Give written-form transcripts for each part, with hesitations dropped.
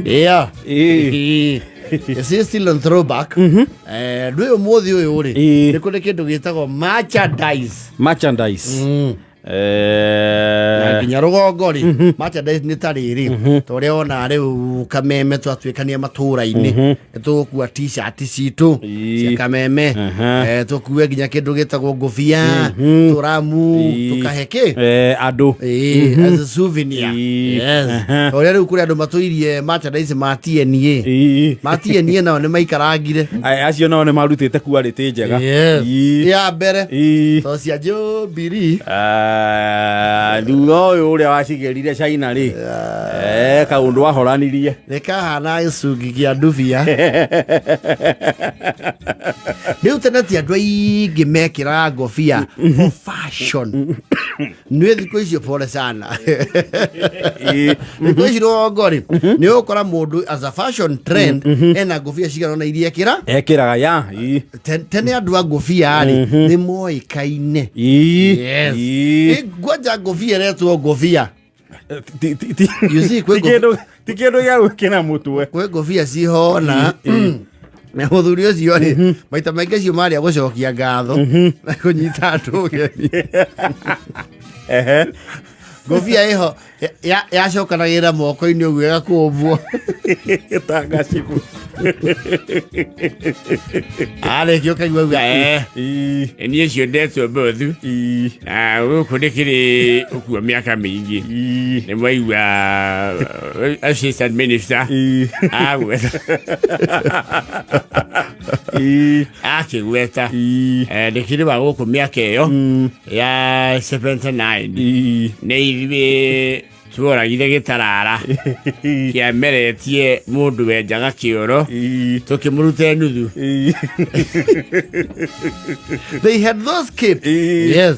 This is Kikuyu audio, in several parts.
Yeah. Ĩĩ. Is he still on throwback? Eh, ndwĩ ũmũthĩ ũyũ rĩ Ĩĩ. nĩ kũrĩ kĩndũ gĩtagwo merchandise. Merchandise. Na Eh, nginya rũgongo rĩ merchandise nĩ ta rĩrĩ ta ũrĩa wona rĩu kameme twatuĩkania matũũra-inĩ nĩ tũgũkua t-shirt citũ Ĩĩ. cia kameme. Aha. Eh, tũkue nginya kĩndũ gĩtagwo ngũbia, tũramu, tũkahe kĩ. Andũ. Ĩĩ, as a souvenir. Ĩĩ. Yes. Aha. Ta ũrĩa rĩu kũrĩ andũ matũirie merchandise ma TNA. Ma TNA nao nĩ maikarangire. Acio nao nĩ marutĩte quality njega. Yes. Ya mbere to cia Jubilee. Ah, thutha ũyũ ũrĩa wacigĩrire China rĩ, kaũndũ ahoranirie. Nĩ kahana gĩcungi kĩa ndubia. Rĩu tene ti andũ aingĩ mekĩraga ngobia for fashion. Nĩ thikũ icio pole sana. Thikũ ici rũgongo rĩ, nĩ ũgũkora mũndũ as a fashion trend ena ngobia cigana ũna iria ekĩra. Ekĩraga ya ĩĩ. Tene andũ a ngobia rĩ nĩ moĩkaine. Yes. Ĩ, ngwanja ngobia ĩretwo ngobia. You see, Ti ti kĩndũ gĩa gwĩkĩra mũtwe. Kwĩ ngobia cihona na mũthuri ũcio rĩ, maita maingĩ cio marĩa gũcokia ngatho na kũnyita andũ ũgeni. Ngobia ĩho yacokanagĩrĩra moko-inĩ ũguo ĩgakũmbwo. Tangacibũ. Arĩkia ũkaigua uga niĩ cio ndetwo mbothu na gũkũ ndĩkĩrĩ ũkuo mĩaka mĩingĩ. Nĩ mwaigua assistant minister agweta akĩgweta. Ndĩkĩrĩ wa gũkũ mĩaka ĩyo ya 79. Nĩ ithuĩ tuoragire gĩtarara kĩameretie mũndũ wenjaga kĩoro, tũkĩmũruta nuthu. They had those capes. Yes.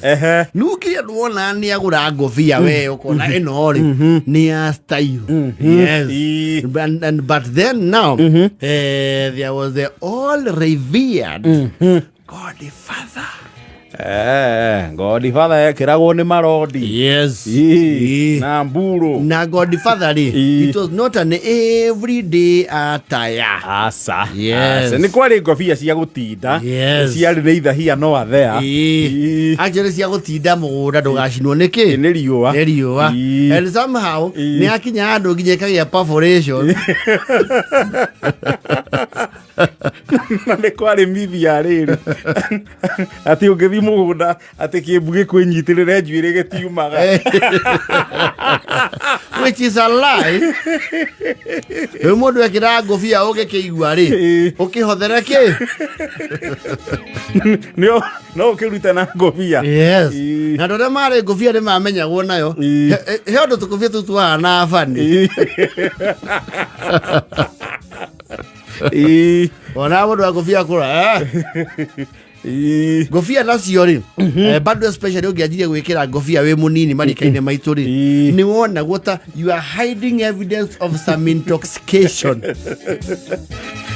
Nungire andũ wona nĩ agũra ngobia, we ũkona ĩno rĩ nĩ ya style. Yes. And but then now there was the all revered Godfather. Godfather ekĩragwo nĩ marodi. Yes. Na mburu. Na Godfather rĩ, it was not an everyday attire. Aca. Yes. Aca. Nĩ kwarĩ ngobia cia gũtinda. Yes. Ciarĩ nĩ either here nor there. Actually cia gũtinda mũgũnda ndũgacinwo nĩ kĩ? Nĩ riũa. Nĩ riũa. And somehow nĩ akinya handũ nginya ĩkagĩa perforation. Na nĩ kwarĩ mithi ya rĩrĩ atĩ ũngĩthiĩ mũgũnda atĩ kĩmbu gĩkwĩnyitĩrĩre njuĩrĩ gĩtiumaga. Which is a lie. Rĩu mũndũ ekĩraga ngũbia ũgĩkĩigua rĩ, ũkĩhothere kĩ. No ũkĩrute na ngũbia. Yes. Na andũ arĩa marĩ ngũbia nĩ mamenyagwo nayo. He ũndũ tũkũbia tũu twahana bani. Ona mũndũ wa ngũbia kũra ngũbia nacio rĩ, bado especially ũngĩanjirie gwĩkĩra ngũbia wĩ mũnini marika-inĩ maitũ rĩ, nĩ wonagwo ta you are hiding evidence of some intoxication.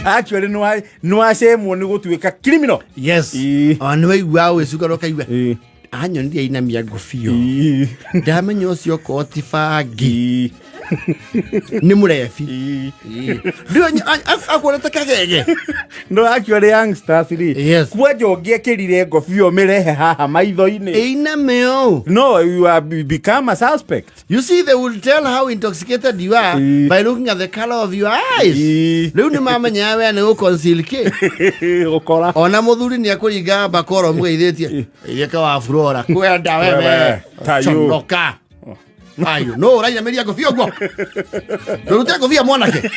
Actually nĩ wacemwo nĩ gũtuĩka criminal. Yes. Ona nĩ waiguaga ũgĩcuka na ũkaigua anyonire ainamia ngũbia, ndamenya ũcio okorwo ti bangi nĩ mũrebi. Ndiũ akuonete kagege. No actually youngsters rĩ, kwanja ũngĩekĩrire ngobia ũmĩrehe haha maitho-inĩ, ĩiname ũũ, no you are become a suspect. You see, they will tell how intoxicated you are by looking at the color of your eyes. Rĩu nĩ mamenyaga we nĩ gũconceal kĩ. Gũkora. Ona mũthuri nĩ akũringa bakoro mũgeithĩtie ithĩka wa furora kwenda wewe. Wewe, tayo. Conoka ayo no ũrainamĩria ngũbia ũguo, ndũrute ngũbia mwanake,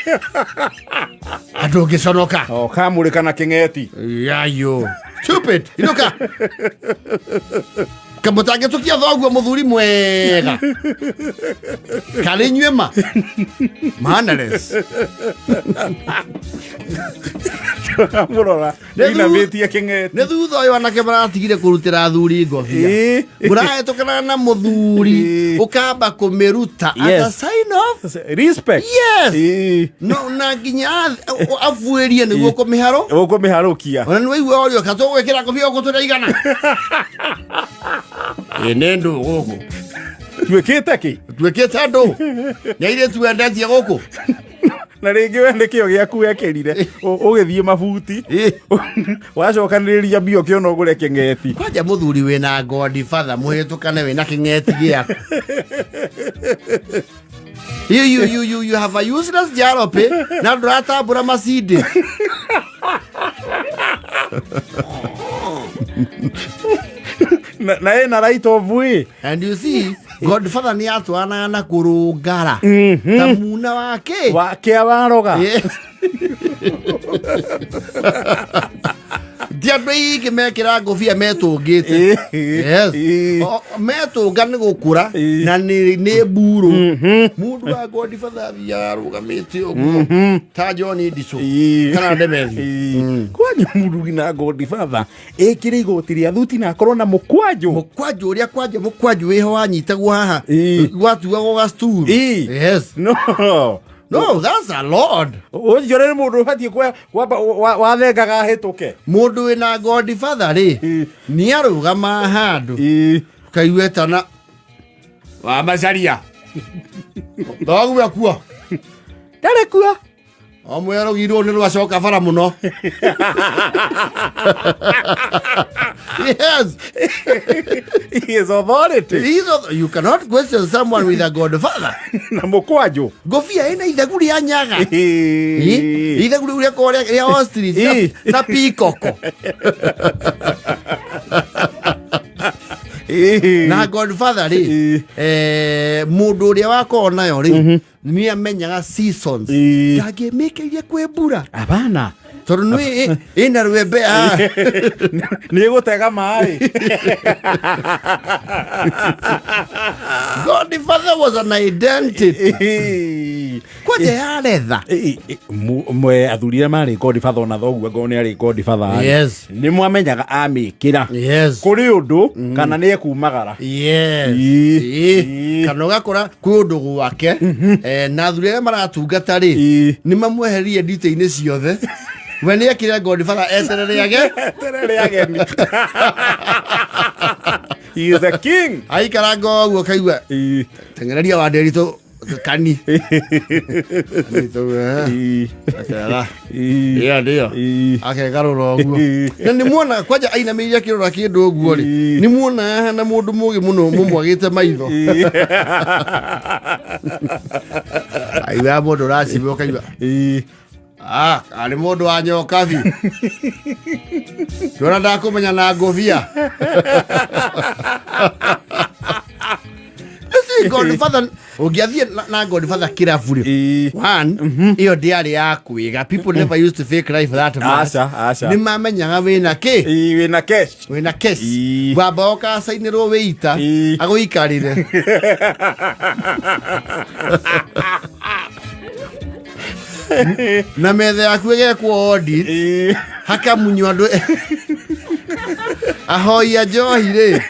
andũ ũngĩconoka. O kamũrĩka na kĩng'eti. Yayo stupid, inũka kamũtangĩtũkia thoguo mũthuri mwega kana inyuĩ ma mannerless. Mũrora inamĩtie kĩng'eti. Nĩ thutha ũyũ anake maratigire kũrutĩra athuri ngobia. Mũrahĩtũkana na mũthuri, ũkamba kũmĩruta as a sign of respect. Yes. No na nginya abuĩrie nĩguo kũmĩharũ. Ũkũmĩharũkia. Ona nĩ waigua ũrio katũgwĩkĩra ngobia ũguo tũraigana ĩ nĩ ndũ gũkũ. Tuĩkĩte kĩ? Tuĩkĩte andũ nĩ airĩtu wendetie gũkũ. Na rĩngĩ we nĩkĩo gĩaku wekĩrire ũgĩthiĩ mabuti. Wacokanĩrĩria mbia ũkĩona ũgũre kĩng'eti. Kwanja mũthuri wĩna godfather mũhĩtũkane wĩna kĩng'eti gĩaku. You have a useless jalopy na ndũratambũra macindĩ. Na ĩna right of way. And you see, godfather nĩ atwaranaga na kũrũngara ta muna wake. Wa kĩa waroga. Yes. Ti andũ aingĩ mekĩra ngũbia metũngĩte. Yes. Metũnga nĩ gũkũra na nĩ mburu. Mũndũ wa godfather athiaga arũgamĩte ũguo ta John Ndichu kana Ndemethi. Kwanja mũrugi na godfather ĩkĩre igoti rĩa thuti na akorwo na mũkwanjũ. Mũkwanjũ ũrĩa kwanja mũkwanjũ wĩho wanyitagwo haha gwatuagwo gasturu. Yes. No. No, that's a lord. Ũcio nĩ mũndũ ũbatiĩ kwamba wathengaga ahĩtũke. Mũndũ wĩna godfather rĩ nĩ arũgama handũ kaigua etana wa macaria thoguo akuo. Ndarĩ kuo. O mwĩra rũgiri nĩ rwacoka bara mũno. Yes. He is authority. You cannot question someone with a godfather. Na mũkwanjũ. Ngũbia ĩna ithagu rĩa nyaga. Ithagu rĩu rĩakorwo rĩa ostrich na peacock. Na godfather rĩ, mũndũ ũrĩa wakorwo nayo rĩ, nĩ amenyaga seasons. Ndangĩmĩkĩirie kwĩ mbura. Abana. Tondũ nĩ ĩna rwembe. Nĩ ĩgũtega maĩ. Godfather was an identity. Kwanja ya letha. Mwe athuri arĩa marĩ godfather ona thoguo angorwo nĩ arĩ godfather rĩ, Yes. nĩ mwamenyaga amĩkĩra Yes. kũrĩ ũndũ kana nĩ ekumagara. Yes. Kana ũgakora kwĩ ũndũ gwake na athuri arĩa maratungata rĩ nĩ mamweherie nditĩ-inĩ ciothe. We nĩ ekire godfather eterere age. Eterere ageni. He is a king. Aikaranga ũguo kaigua teng'ereria wa Nderitu kani. Eterera. Ĩyo nĩyo. Akegarũra ũguo. Na nĩ muona kwanja ainamĩrĩire akĩrora kĩndũ ũguo rĩ, nĩ muona ahana mũndũ mũgĩ mũno mũmwagĩte maitho. Aigua mũndũ ũracimba ũkaigua. Arĩ mũndũ wa nyokabi. Tuona ndakũmenya na ngũbia. You see, Godfather, ũngĩathiĩ na Godfather kĩrabu rĩ, one, ĩyo ndĩarĩ ya kwĩga. People never used to fake life that much. Aca, aca. Nĩ mamenyaga wĩna kĩ? Wĩna cash. Wĩna cash. Wamba ũkacainĩrwo wĩita, agũikarĩre. Na metha yaku ĩgekwo audit, hakamunywo andũ ahoi a njohi rĩ.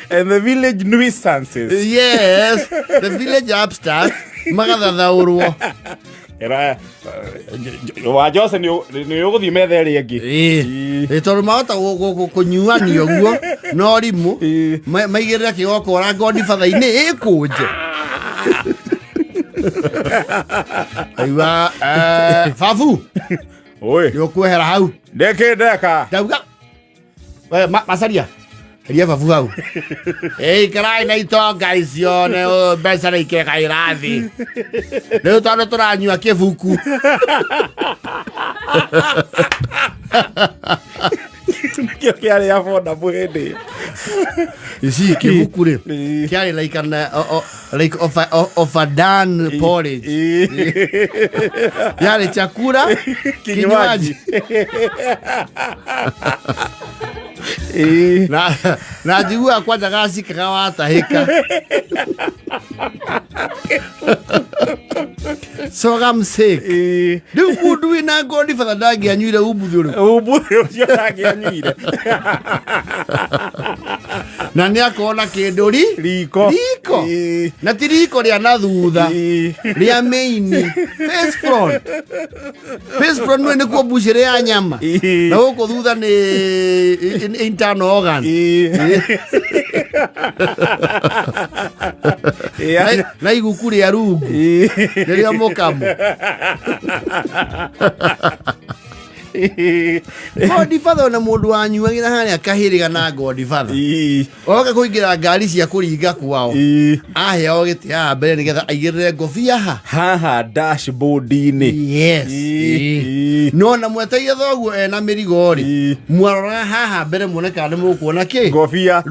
And the village nuisances. Yes, the village upstairs magathathaũrwo. Era, wa Jose nĩ ũgũthiĩ metha ĩrĩa ĩngĩ. Ĩ tondũ mahota kũnyuanio ũguo na ũrimũ, maigĩrĩre kĩgokora godfather-inĩ ĩkũnje. Aigua, babu, Oi. nĩ ũkwehera hau. Ndĩkĩ ndeka. Ndauga. We, Macaria, heria babu hau. Ĩikarai na itonga icio nĩ mbeca nĩ ikĩreka irathi. Rĩu tondũ tũranyua kĩbuku. Nĩkĩo kĩarĩ affordable hĩndĩ ĩyo. Ici kĩbuku rĩ, kĩarĩ like an, like of a, of a done porridge. Yarĩ chakula Kinywaji. kinywaji. Na njiguaga kwanja gacikaga watahĩka. Sorghum sake. Rĩu mũndũ wĩna godfather ndangĩanyuire umbuthĩ ũrĩkũ? Umbuthĩ ũcio ndangĩanyuire. Na nĩ akorwo na kĩndũ ri Riko. Riko. Ĩĩ. Na ti riko rĩa na thutha, Ĩĩ. rĩa main face front. Face front nĩ nĩkuo mbucĩrĩ ya nyama. Ĩĩ. Na gũkũ thutha nĩ internal organ. Ĩĩ. Ĩĩ. Na iguku rĩa rungu Ĩĩ. nĩrĩo mũkamo. Ĩĩ. Godfather, ona mũndũ wanyuagĩra harĩa kahĩrĩga na Godfather Ĩĩ. oka kũingĩra ngari cia kũringa kwao, Ĩĩ. aheagwo gĩtĩ haha mbere nĩgetha aigĩrĩre ngobia ha Haha dashboard-inĩ. Yes. Ĩĩ. No na mweteire thoguo ena mĩrigo rĩ, Ĩĩ. mwaroraga haha mbere muone kana nĩ mũkuona kĩ. Ngobia.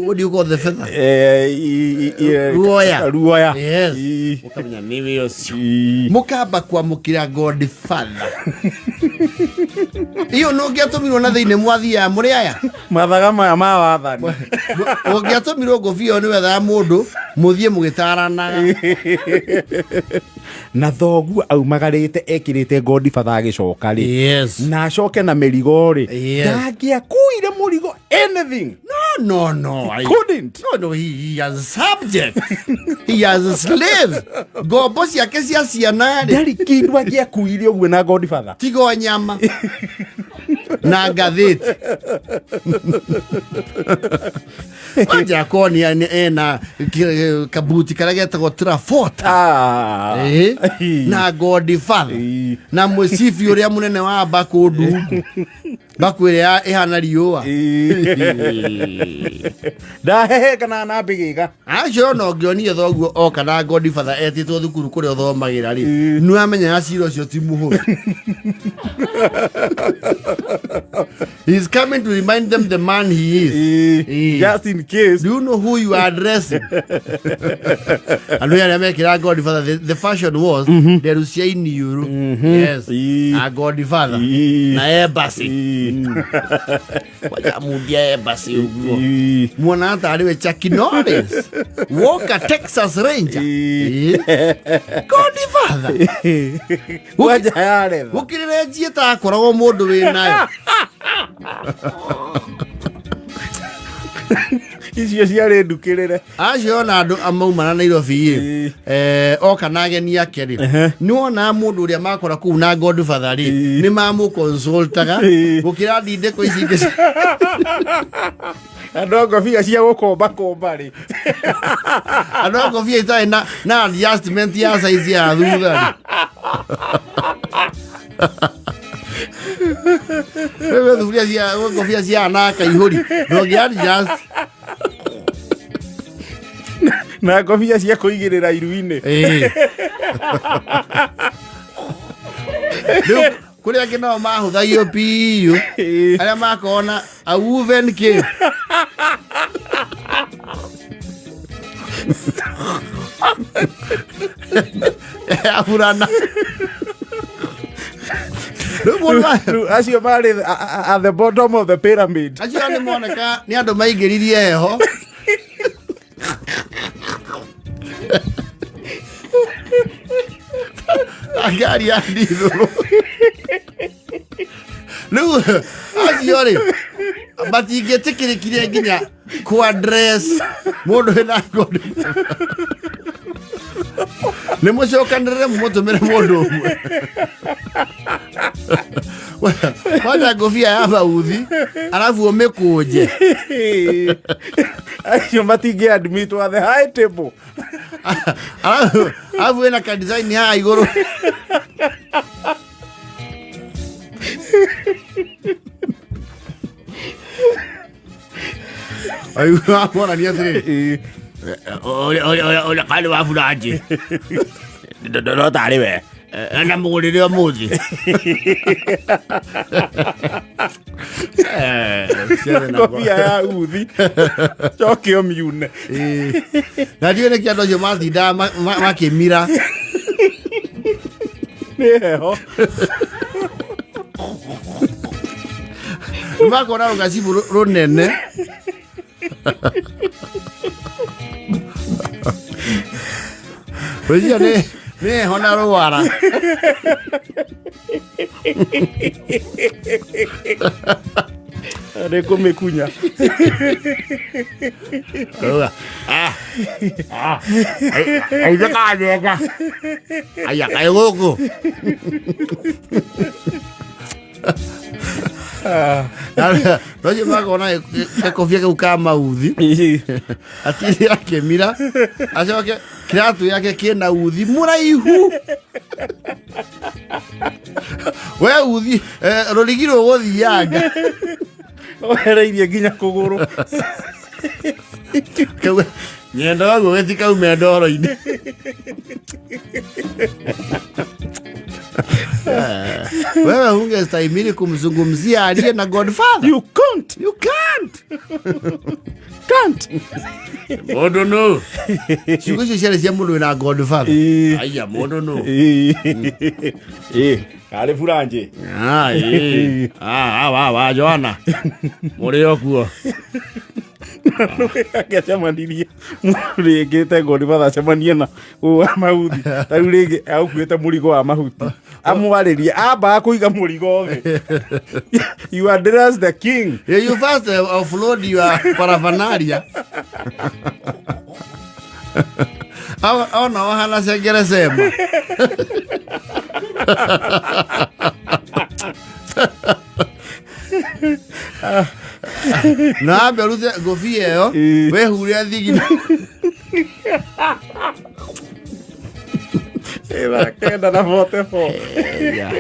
What do you call the feather? Eh, Ruoya. Ruoya. Yes. Ĩĩ. Ũkamenya nĩwe ũcio. Ĩĩ. Mũkamba kwamũkĩra Godfather iyo nũngĩatũmirwo na thĩinĩ mwathiaga mũrĩ aya. Mathaga maya ma wathani. Ũngĩatũmirwo ngobia ĩyo nĩ wethaga mũndũ mũthiĩ mũgĩtaranaga. Na thoguo aumagarĩte ekĩrĩte Godfather agĩcoka rĩ, na acoke na mĩrigo rĩ, Yes. ndangĩakuire mũrigo anything. No, Couldn't. No, he has subjects. He has slaves. Ngombo ciake cia ciana rĩ. Ndarĩ kĩndũ angĩakuire ũguo na Godfather. Tigo nyama na ngathĩti. Wanja kuonia ena kabuti karĩa getagwo Trafford. Ah. Ĩĩ. Na Godfather. Ĩĩ. Na mũcibi ũrĩa mũnene wa mbakũ ndungu. Mbakũ ĩrĩa ĩhana riũa. Ndahehenga na nambĩgĩga. Acio ona ũngĩonire thoguo oka na Godfather etĩtwo thukuru kũrĩa ũthomagĩra rĩ, Ĩĩ. nĩ wamenyaga cira ũcio ti mũhũthũ. He is coming to remind them the man he is. Ĩĩ. Just in case. Do you know who you are addressing? Andũ arĩa mekĩra Godfather, the fashion was nderu cia iniũrũ. Yes. Ĩĩ. Na Godfather. Ĩĩ. Na embassy. Ĩĩ. Wajamundia embassy ũguo. Ĩĩ. Muona tarĩ we Chuck Norris. Walker Texas Ranger. Ĩĩ. Ĩĩ. Godfather. Kwanja yaretha. Gũkĩrĩre njiĩ takoragwo mũndũ wĩ nayo. Icio ciarĩ ndukĩrĩre. Acio ona andũ amaumana Nairobi rĩ, Ĩĩ. oka na ageni ake rĩ, nĩ wonaga mũndũ ũrĩa makora kũu na Godfather rĩ, Ĩĩ. nĩ mamũconsultaga Ĩĩ. gũkĩra ndindĩko ici ingĩ. Andũ a ngobia cia gũkomba komba rĩ. Andũ a ngobia itarĩ na adjustment ya size ya thutha rĩ. Wewe thuburia cia ngobia cia na kaihũri ndũngĩ adjust. Na ngobia cia kũigĩrĩra iru-inĩ. Ĩĩ. Rĩu kũrĩ angĩ nao mahũthagio biũ, Ĩĩ. arĩa makorwo na a woven cape. Aburana rĩu mũndũ Rĩu acio marĩ at the bottom of the pyramid. Acio nĩ moneka nĩ andũ maingĩririe heho. Ngari ya ndithũrũ. Rĩu acio rĩ, matingĩtĩkĩrĩkire nginya kũ address mũndũ wĩna ngondi. Nĩ mũcokanĩrĩre mũmũtũmĩre mũndũ ũmwe. Kwanja ngũbia ya bauthi arabu ũmĩkũnje. Acio matingĩ admit at the high table. Arabu ĩna ka design haha igũrũ. Aiguamonania atĩrĩrĩ, Ĩĩ. ũrĩa karĩ wa buranjĩ no tarĩ we na mũgũrĩre ũmũthĩ. Ngobia ya uthi coke ũmiune. Na ndiũĩ nĩkĩ andũ acio matindaga makĩmira. Nĩ heho. Makona rũgacibũ rũnene. Rũcio nĩ heho na rwara. Nĩ kũmĩkunya. Rauga, "Ah, ah, aithe kanyenga aya kaĩ gũkũ." Nocio makona gakobia kau ka mauthi atiri akĩmira, acoke kĩratũ yake kĩna uthi mũraihu, we uthi rũrigi rũgũthianga. Wehereirie nginya kũgũrũ. Nyendo waguo gĩtikaume ndoro-inĩ. Wewe ungestahimili kumzungumzia aliye na godfather? You can't. You can't. Can't. Mũndũ nũ ciugo icio ciarĩ cia mũndũ wĩna godfather. Aya mũndũ nũ. Ĩĩ, karĩ buranjĩ. Ah, ĩĩ. Ah, wa wa Joana mũrĩ o kuo. Angĩacemanirie rĩngĩ te godfather acemanie na ũyũ wa mahuti, ta rĩu rĩngĩ agũkuĩte mũrigo wa mahuti, amwarĩrie ambaga kũiga mũrigo thĩ. You address the king. Yeah, you first offload your paraphernalia. Ona wahana cengere cema. Na ambe ũrute ngũbia ĩyo. Wĩhure thigina. Ĩra 9 na 44. Yeah.